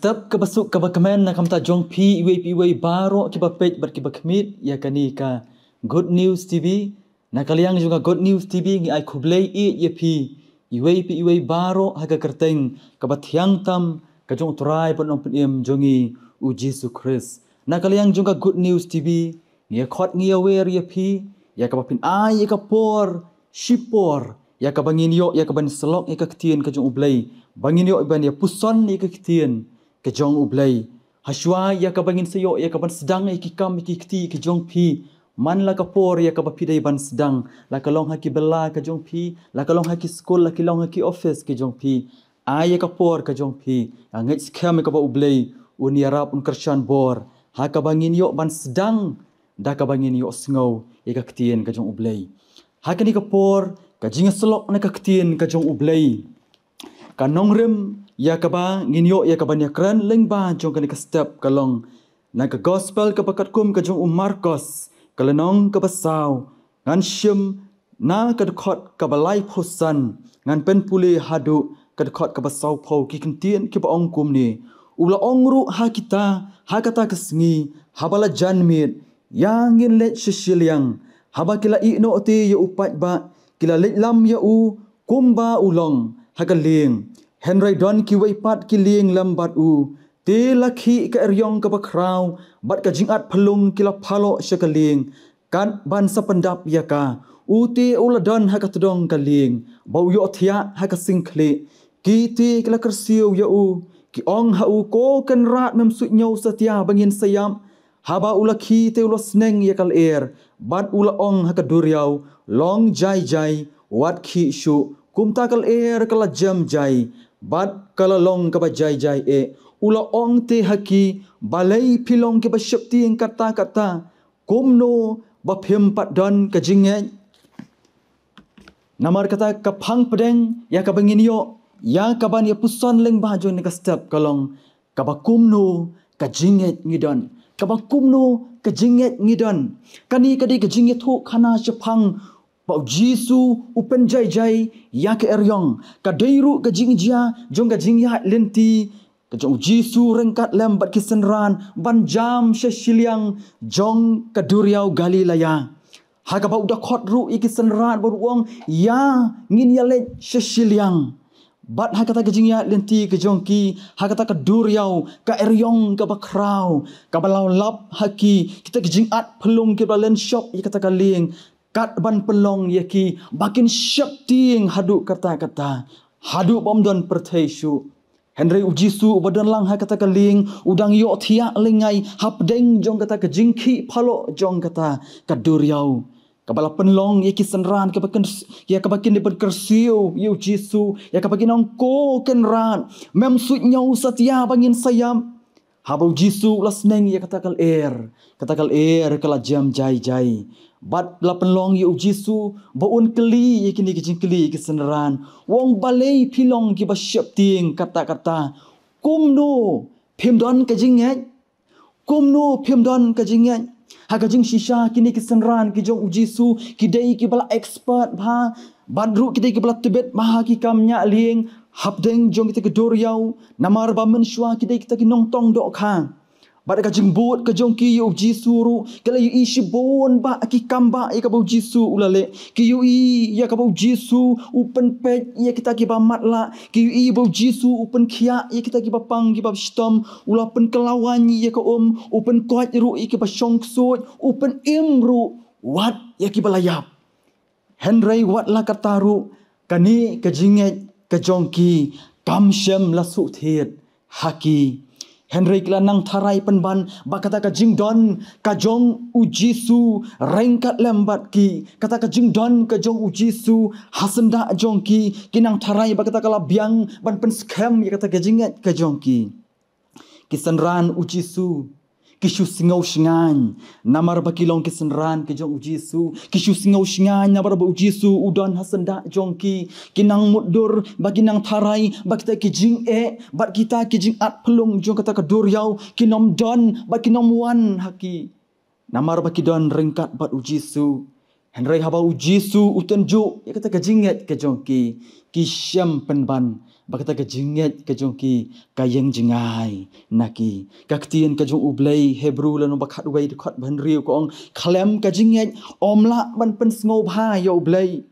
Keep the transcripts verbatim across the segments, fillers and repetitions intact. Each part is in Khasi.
Step kaba suk kaba kmen na ka bynta jong phi iwei pa iwei baroh kiba peit bad kiba khmih ïa kane ka Good News T V. Na ka liang jong ka Good News T V ngi ai khublei ïa phi iwei pa iwei baroh ha ka kyrteng kaba thiang tam ka jong u Trai bad u Nongpynim jong ngi u Jisu Khrist. Na ka liang jong ka Good News T V ngi ïa khot ngi ïa wer ïa phi ïa kaba phin ai ïa ka por shipor ïa kaba ngin ïoh ïa kaban syllok ïa ka ktien ka jong u Blei, ba ngin ïoh ban ïa puson ïa ka ktien ka jong u Blei. Hashwa ïa kaba ngin sa ïoh ïa kaban sdang ïa ki kam ïa ki kti ka jong phi, man la ka por ïa kaba phi dei ban sdang, la ka long ha ki bylla ka jong phi, la ka long ha ki skul, la ka long ha ki office ka jong phi. Ai ïa ka por ka jong phi, nga ngeit skhem ïa kaba u Blei un ïarap, un kyrshan bor ha kaba ngin ïoh ban sdang da kaba ngin ïoh sngew ïa ka ktien ka jong u Blei. Ha kane ka por ka jingïasyllok na ka ktien ka jong u Blei, ka nongrim ïa kaba ngin ïoh ïa kaban ïakren lyngba jong kane ka step ka long na ka Gospel kaba katkum ka jong u Markos, ka lynnong kaba saw, ngan shim na ka dkhot kaba laiphew san, ngan pynpule haduh ka dkhot kaba sawphew. Ki ktien kiba ong kumne: U la ong ruh ha kita, ha kata ka sngi haba la jan miet, ïa ngin leit sha shiliang. Haba ki la ïeh noh te ïa u paidbah, ki la leit lam ïa u kumba u long ha ka lieng. Hynrei don kiwei pat ki lieng lem bad u, te la khih ka eriong kaba khraw bad ka jingat phyllung, ki la phaloh sha ka lieng kat ban sa pyndap ïa ka. U te u la don ha ka tdong ka lieng ba u ïohthiah ha ka sing khlieh. Ki te ki la kyrsiew ïa u, ki ong ha u: Ko Kynrad, mem suidñiew satia ba ngin sa ïap. Haba u la khie te u la sneng ïa ka lyer bad u la ong ha ka duriaw: Long jai jai, wat khih shuh. Kumta ka lyer ka la jem jai bad ka la long kaba jai jai eh. U la ong te ha ki: Balei phi long kiba sheptieng katta katta? Kumno ba phim pat don ka jingngeit? Namar kata ka phang pdeng ïa kaba ngin ïoh ïa kaban ïa puson lyngba jong kane ka step ka long kaba kumno ka jingngeit ngi don. Kaba kumno ka jingngeit ngi don. Kane ka dei ka jingïathuhkhana shaphang ba u Jisu u pynjai jai ïa ka eriong. Ka dei ruh ka jingjia jong ka jingïaid lynti ka jong u Jisu ryngkat lem bad ki synran ban jam sha shiliang jong ka duriaw Galilea, ha kaba u da khot ruh ïa ki synran bad u ong: Ïa ngin ïa leit sha shiliang. Bad ha kata ka jingïaid lynti ka jong ki, ha kata ka duriaw, ka eriong kaba khraw kaba la lap ha ki, kita ki jingat phyllung kiba la len shop ïa kata ka lieng kat ban pynlong ïa ki ba kin sheptieng haduh katta katta, haduh bym don pyrthei shuh. Hynrei u Jisu uba don lang ha kata ka lieng u dang ïohthiah lyngngai hapdeng jong kata ka jingkhih phaloh jong kata ka duriaw, kaba la pynlong ïa ki synran kaba kin, ïa kaba kin dei ban kyrsiew ïa u Jisu, ïa kaba kin ong: Ko Kynrad, mem suidñiew satia ba ngin sa ïap. Haba u Jisu u la sneng ïa kata ka lyer, kata ka lyer ka la jem jai jai. Bad la pynlong ïa u Jisu ba un kylli ïa kine ki jingkylli ïa ki synran, u ong: Balei phi long kiba sheptieng katta katta? Kumno phim don ka jingngeit? Kumno phim don ka jingngeit? Ha ka jingshisha kine ki synran ki jong u Jisu ki dei kiba la expert bha, bad ruh ki dei kiba la tbit bha ha ki kam ñiah lieng hapdeng jong kita ki duriaw, namar ba mynshuwa ki dei kita ki nongtong dohkha. Bad ka jingbud ka jong ki ïa u Jisu ruh, ki la ïohi shibun bha ki kam bha ïa kaba u Jisu u la leh. Ki ïohi ïa kaba u Jisu u pynpeit ïa kita kiba matlah. Ki ïohi ba u Jisu u pynkhiah ïa kita kiba pang kiba shitom, u la pynkylla waiñ ïa ka um, u pynkoit ruh ïa kiba shong ksuid, u pynim ruh wat ïa kiba la ïap. Hynrei wat la katta ruh, kane ka jingngeit ka jong ki kam shym la suk thied ha ki. Hynrei ki la nang tharai pynban ba kata ka jingdon ka jong u Jisu ryngkat lem bad ki, kata ka jingdon ka jong u Jisu ha syndah jong ki, ki nang tharai ba kata ka la biang ban pynskhem ïa kata ka jingngeit ka jong ki. Ki synran u Jisu ki shu sngew shngaiñ namar ba ki long ki synran ki jong u Jisu. Ki shu sngew shngaiñ namar ba u Jisu u don ha syndah jong ki. Ki nang mutdur bad ki nang tharai ba kita ki jingeh bad kita ki jingat phyllung jong kata ka duriaw kin ym don bad kin ym wan ha ki, namar ba ki don ryngkat bad u Jisu. Hynrei haba u Jisu u tynjuh ïa kata ka jingngeit ka jong ki, ki shem pynban ba kata ka jingngeit ka jong ki ka ïeng jngai na ki. Ka ktien ka jong U Blei, Hebru lynnong ba khatwei dkhot ba hynriew ka ong, khlem ka jingngeit ym lah ban pynsngewbha ïa U Blei.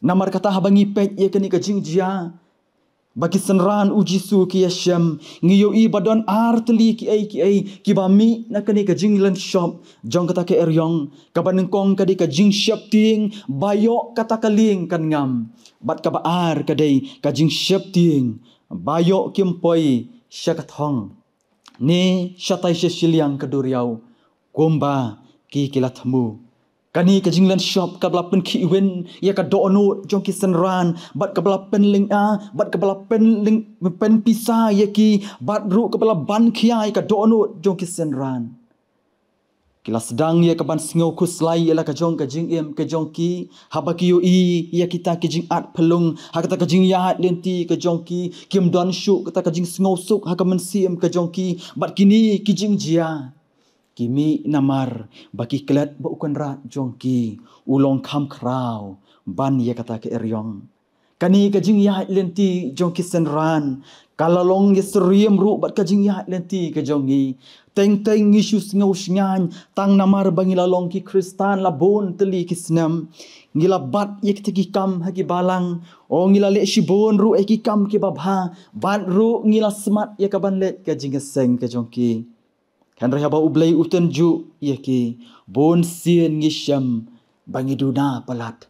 Namar kata haba ngi peit ïa kane ka jingjia ba ki synran u Jisu ki ïa shem, ngi ïohi ba don ar tylli kiei kiei kiba mih na kane ka jinglynshop jong kata ka eriong. Kaba nyngkong ka dei ka jingsheptieng ba ïoh kata ka lieng kan ngam. Bad kaba ar ka dei ka jingsheptieng ba ïoh kim poi sha ka thong ne shatai sha shiliang ka duriaw, kumba ki ki la thmu. Kane ka jinglynshop kaba la pynkhihwin ïa ka dohnud jong ki synran, bad kaba la pynlynga, bad kaba la pynlyng, pynpisa ïa ki, bad ruh kaba la ban khia ïa ka dohnud jong ki synran. Ki la sdang ïa ka ban sngew khuslai ïa la ka jong ka jingim ka jong ki, haba ki ïohi ïa kita ki jingat phyllung ha kata ka jingïaid lynti ka jong ki. Kim don shuh kata ka jingsngewsuk ha ka mynsiem ka jong ki bad kine ki jingjia. Ki mih namar ba ki klet ba u Kynrad jong ki u long kham khraw ban ïa kata ka eriong. Kane ka jingïaid lynti jong ki synran ka la long ïasyriem ruh bad ka jingïaid lynti ka jong ngi. Teng teng ngi shu sngew shngaiñ tang namar ba ngi la long ki Khristan la bun tylli ki snem. Ngi la bat ïa kita ki kam ha ki balang, o ngi la leh shibun ruh ïa ki kam kiba bha, bad ruh ngi la smat ïa ka ban leh ka jingïaseng ka jong ki. Hynrei haba U Blei u tynjuh ïa ki, bun sien ngi shem ba ngi duna palat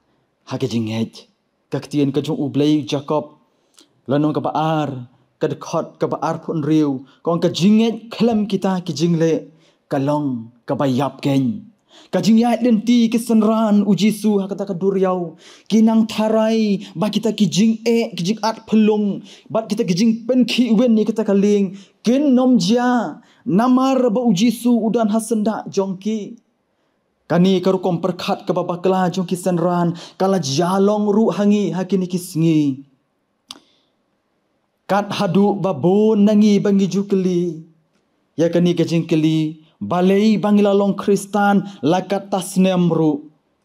ha ka jingngeit. Ka ktien ka jong U Blei, Jakob lynnong kaba ar, ka dkhot kaba arphew hynriew ka ong, ka jingngeit khlem kita ki jingleh ka long kaba ïap keiñ. Ka jingïaid lynti ki synran u Jisu ha kata ka duriaw ki nang tharai ba kita ki jingeh, ki jingat phyllung bad kita ki jingpynkhihwin ïa kata ka lieng kin nym jia, namar ba u Jisu u don ha syndah jong ki. Kane ka rukom pyrkhat kaba bakla jong ki synran ka la jia long ruh ha ngi ha kine ki sngi. Kat haduh ba bun na ngi ba ngi ju kylli ïa kane ka jingkylli, balei ba ngi la long Khristan la katta snem ruh?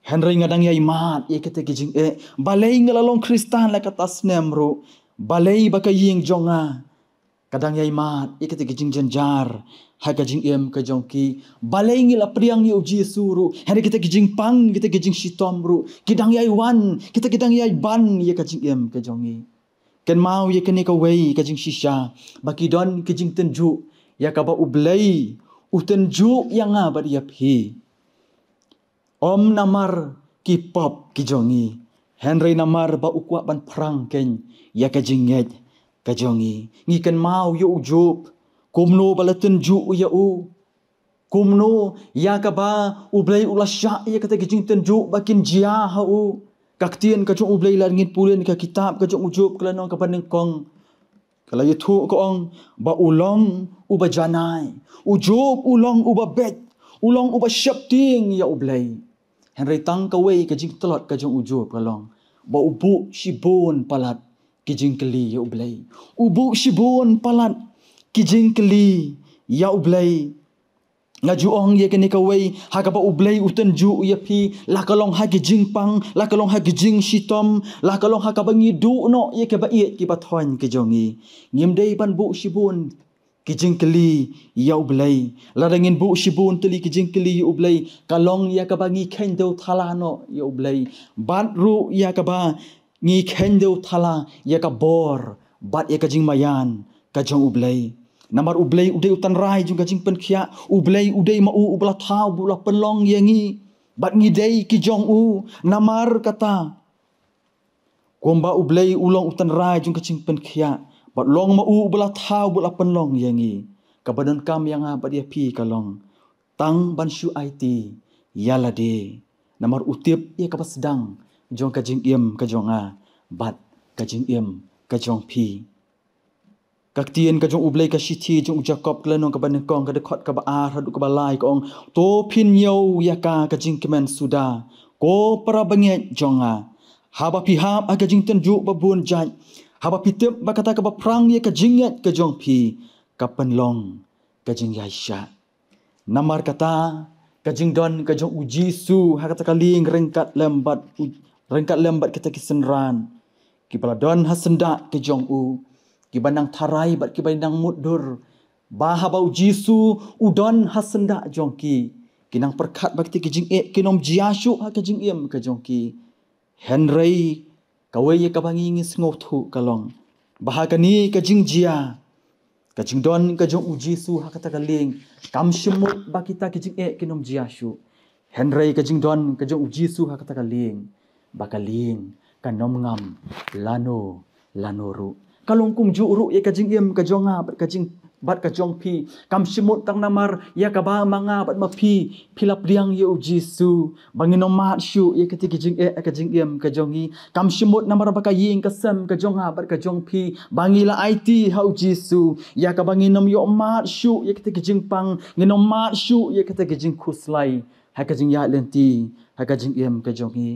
Hynrei nga dang ïai mad ïa kita ki jingeh, balei nga la long Khristan la katta snem ruh? Balei ba ka ïing jong nga ka dang ïai mad ïa kita ki jingjynjar ha ka jingim ka jong ki? Balei ngi la pdiang ïa u Jisu ruh, hynrei kita ki jingpang, kita ki jingshitom ruh ki dang ïai wan, kita ki dang ïai ban ïa ka jingim ka jong ngi? Kynmaw ïa kane kawei ka jingshisha, ba ki don ki jingtynjuh ïa kaba U Blei u tynjuh ïa nga bad ïa phi. Ym namar ki pop ki jong ngi, hynrei namar ba u kwah ban phrang keiñ ïa ka jingngeit ka jong ngi. Ngi kynmaw ïa u Job, kumno ba la tynjuh ïa u, kumno ïa kaba U Blei u la shah ïa kata ki jingtynjuh ba kin jia ha u. Ka ktien ka jong U Blei, lada ngin pule na ka kitab ka jong u Job ka lynnong kaba nyngkong, ka la ïathuh ka ong ba u long uba janai. U Job u long uba beit, u long uba sheptieng ïa U Blei. Hynrei tang kawei ka jingtlot ka jong u Job ka long ba u buh shibun palat ki jingkylli ïa U Blei. U buh shibun palat ki jingkylli ïa U Blei. Nga ju ong ïa kane kawei, ha kaba U Blei u tynjuh ïa phi, la ka long ha ki jingpang, la ka long ha ki jingshitom, la ka long ha kaba ngi duh noh ïa kiba ïeit kiba thoiñ ki jong ngi, ngim dei ban buh shibun ki jingkylli ïa U Blei. Lada ngin buh shibun tylli ki jingkylli ïa U Blei, ka long ïa kaba ngi kheiñ dew thala noh ïa U Blei, bad ruh ïa kaba ngi kheiñ dew thala ïa ka bor bad ïa ka jingmaïan ka jong U Blei. Namar U Blei u dei u tynrai jong ka jingpynkhiah, U Blei u dei ma u uba la thaw bad u la pynlong ïa ngi, bad ngi dei ki jong u. Namar kata, kumba U Blei u long u tynrai jong ka jingpynkhiah bad long ma u uba la thaw bad u la pynlong ïa ngi, kaba donkam ïa nga bad ïa phi ka long tang ban shu aiti ïa lade, namar u tip ïa kaba sdang jong ka jingim ka jong nga bad ka jingim ka jong phi. Ka ktien ka jong U Blei, ka shithi jong u Jakob ka lynnong kaba nyngkong, ka dkhot kaba ar haduh kaba lai ka ong, to phin ñiew ïa ka ka jingkmen suda, ko para bangeit jong nga, haba phi hap ha ka jingtynjuh ba bun jait, haba phi tip ba kata kaba phrang ïa ka jingngeit ka jong phi ka pynlong ka jingïaishah. Namar kata, ka jingdon ka jong u Jisu ha kata ka lieng ryngkat lem bad u, ryngkat lem bad kita ki synran kiba la don ha syndah ka jong u, kiba nang tharai bad kiba nang mutdur ba haba u Jisu u don ha syndah jong ki, ki nang pyrkhat ba kita ki jingeh kin ym jia shuh ha ka jingim ka jong ki. Hynrei kawei ïa kaba ngi ngi sngewthuh ka long ba ha kane ka jingjia, ka jingdon ka jong u Jisu ha kata ka lieng kam shym mut ba kita ki jingeh kin ym jia shuh. Hynrei ka jingdon ka jong u Jisu ha kata ka lieng, ba ka lieng kan ym ngam lano lano ruh. Ka long kumjuh ruh ïa ka jingim ka jong nga bad ka jing, bad ka jong phi. Kam shym mut tang namar ïa kaba ma nga bad ma phi, phi la pdiang ïa u Jisu, ba ngin ym mad shuh ïa kita ki jingeh ha ka jingim ka jong ngi. Kam shym mut namar ba ka ïing ka sem ka jong nga bad ka jong phi, ba ngi la aiti ha u Jisu, ïa kaba ngin ym ïoh mad shuh ïa kita ki jingpang, ngin ym mad shuh ïa kita ki jingkhuslai ha ka jingïaid lynti ha ka jingim ka jong ngi.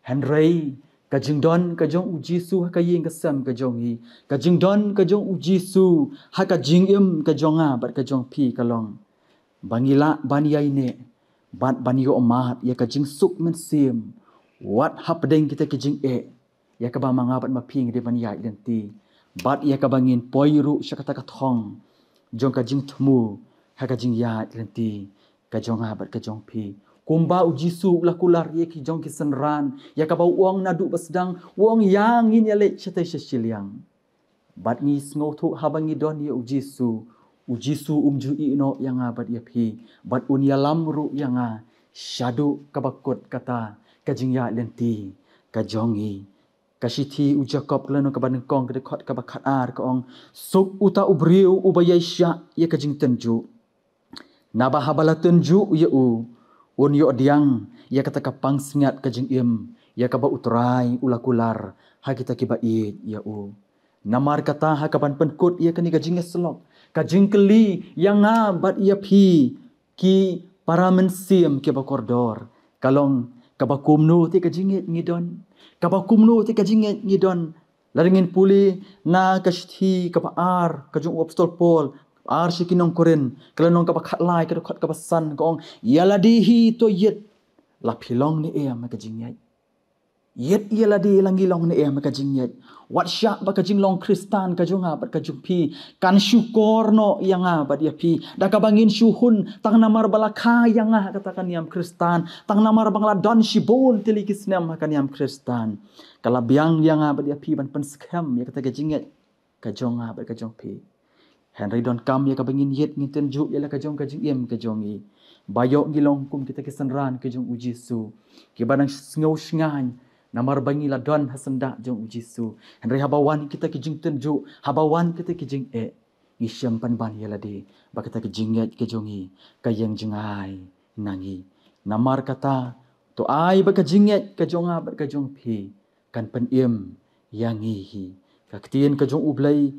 Hynrei ka jingdon ka jong u Jisu ha ka ïing ka sem ka jong ngi, ka jingdon ka jong u Jisu ha ka jingim ka jong nga bad ka jong phi ka long ba ngi lah ban ïaineh bad ban ïoh mad ïa ka jingsuk mynsiem wat hapdeng kita ki jingeh ïa kaba ma nga bad ma phi ngi dei ban ïaid lynti, bad ïa kaba ngin poi ruh sha kata ka thong jong ka jingthmu ha ka jingïaid lynti ka jong nga bad ka jong phi. Kumba u Jisu u la kular ïa ki jong ki synran, ïa kaba u ong naduh ba sdang, u ong, ïa ngin ïaleit shatei sha shiliang. Bad ngi sngewthuh haba ngi don ïa u Jisu, u Jisu um ju ïehnoh ïa nga bad ïa phi, bad un ïalam ruh ïa nga shaduh kaba kut kata ka jingïaid lynti ka jong ngi. Ka shithi u Jakob ka lynnong kaba nyngkong ka dkhot kaba khatar ka ong, suk uta u briew uba ïaishah ïa ka jingtynjuh. Naba haba la tynjuh ïa u, un ïoh pdiang ïa kata ka pansngiat ka jingim ïa kaba u Trai u la kular ha kita kiba ïeit ïa u. Namar kata ha kaban pynkut ïa kane ka jingïasyllok, ka jingkylli ïa nga bad ïa phi ki para mynsiem kiba kordor ka long, kaba kumno te ka jingngeit ngi don? Kaba kumno te ka jingngeit ngi don? Lada ngin pule na ka shithi kaba ar ka jong u apostol Paul, ar sha ki nong Korinth, ka lynnong kaba khatlai ka dkhot kaba san ka ong, ïa lade hi to ïit la phi long ne em ha ka jingngeit. Ïit ïa lade la ngi long ne em ha ka jingngeit. Wat shah ba ka jinglong Khristan ka jong nga bad ka jong phi kan shukor noh ïa nga bad ïa phi da kaba ngin shu hun tang namar ba la kha ïa nga ha kata ka niam Khristan, tang namar ba nga la don shibun tylli ki snem ha ka niam Khristan. Ka la biang ïa nga bad ïa phi ban pynskhem ïa kata ka jingngeit ka jong nga bad ka jong phi. Hynrei donkam ïa kaba ngin ïit ngin tynjuh ïa la ka jong ka jingim ka jong ngi, ba ïoh ngi long kum kita ki synran ka jong u Jisu, kiba nang sngew shngaiñ namar ba ngi la don ha syndah jong u Jisu. Hynrei haba wan kita ki jingtynjuh, haba wan kita ki jingeh, ngi shem pynban ïa lade ba kata ka jingngeit ka jong ngi ka ïeng jngai na ngi. Namar kata, to ai ba ka jingngeit ka jong nga bad ka jong phi kan pynim ïa ngi hi. Ka ktien ka jong U Blei,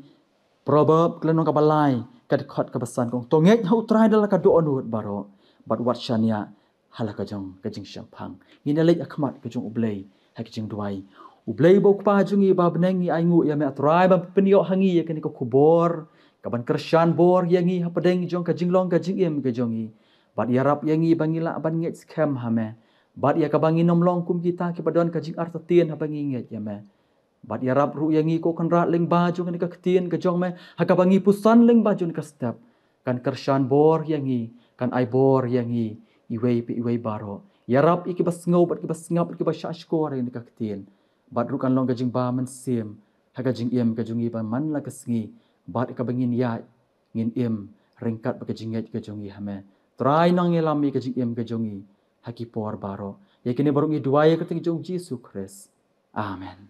Proverb ka lynnong kaba lai ka dkhot kaba san ka ong, to ngeit ha U Trai da la ka dohnud baroh, bad wat shaniah ha la ka jong ka jingshemphang. Ngin ïaleit ha khmat ka jong U Blei ha ka jingduwai. U Blei uba U Kpa jong ngi uba ha bneng, ngi ainguh ïa me A Trai ban pynïoh ha ngi ïa kane ka khubor kaban kyrshan bor ïa ngi hapdeng jong ka jinglong ka jingim ka jong ngi. Bad ïarap ïa ngi ba ngi lah ban ngeit skhem ha me, bad ïa kaba ngin ym long kum kita kiba don ka jingartatien haba ngi ngeit ïa me. Bad ïarap ruh ïa ngi ko Kynrad lyngba jong kane ka ktien ka jong me, ha kaba ngi puson lyngba jong ka step, kan kyrshan bor ïa ngi, kan ai bor ïa ngi iwei pa iwei baroh. Ïarap ïa kiba sngew bad kiba sngap bad kiba shahshkor ïa kane ka ktien, bad ruh kan long ka jingbamynsiem ha ka jingim ka jong ngi ba man la ka sngi, bad kaba ngin ïaid ngin im ryngkat bad ka jingngeit ka jong ngi ha me. Trai, nang ïalam ïa ka jingim ka jong ngi ha ki por baroh. Ïa kine baroh ngi duwai ha ka kyrteng jong U Jisu Khrist. Amen.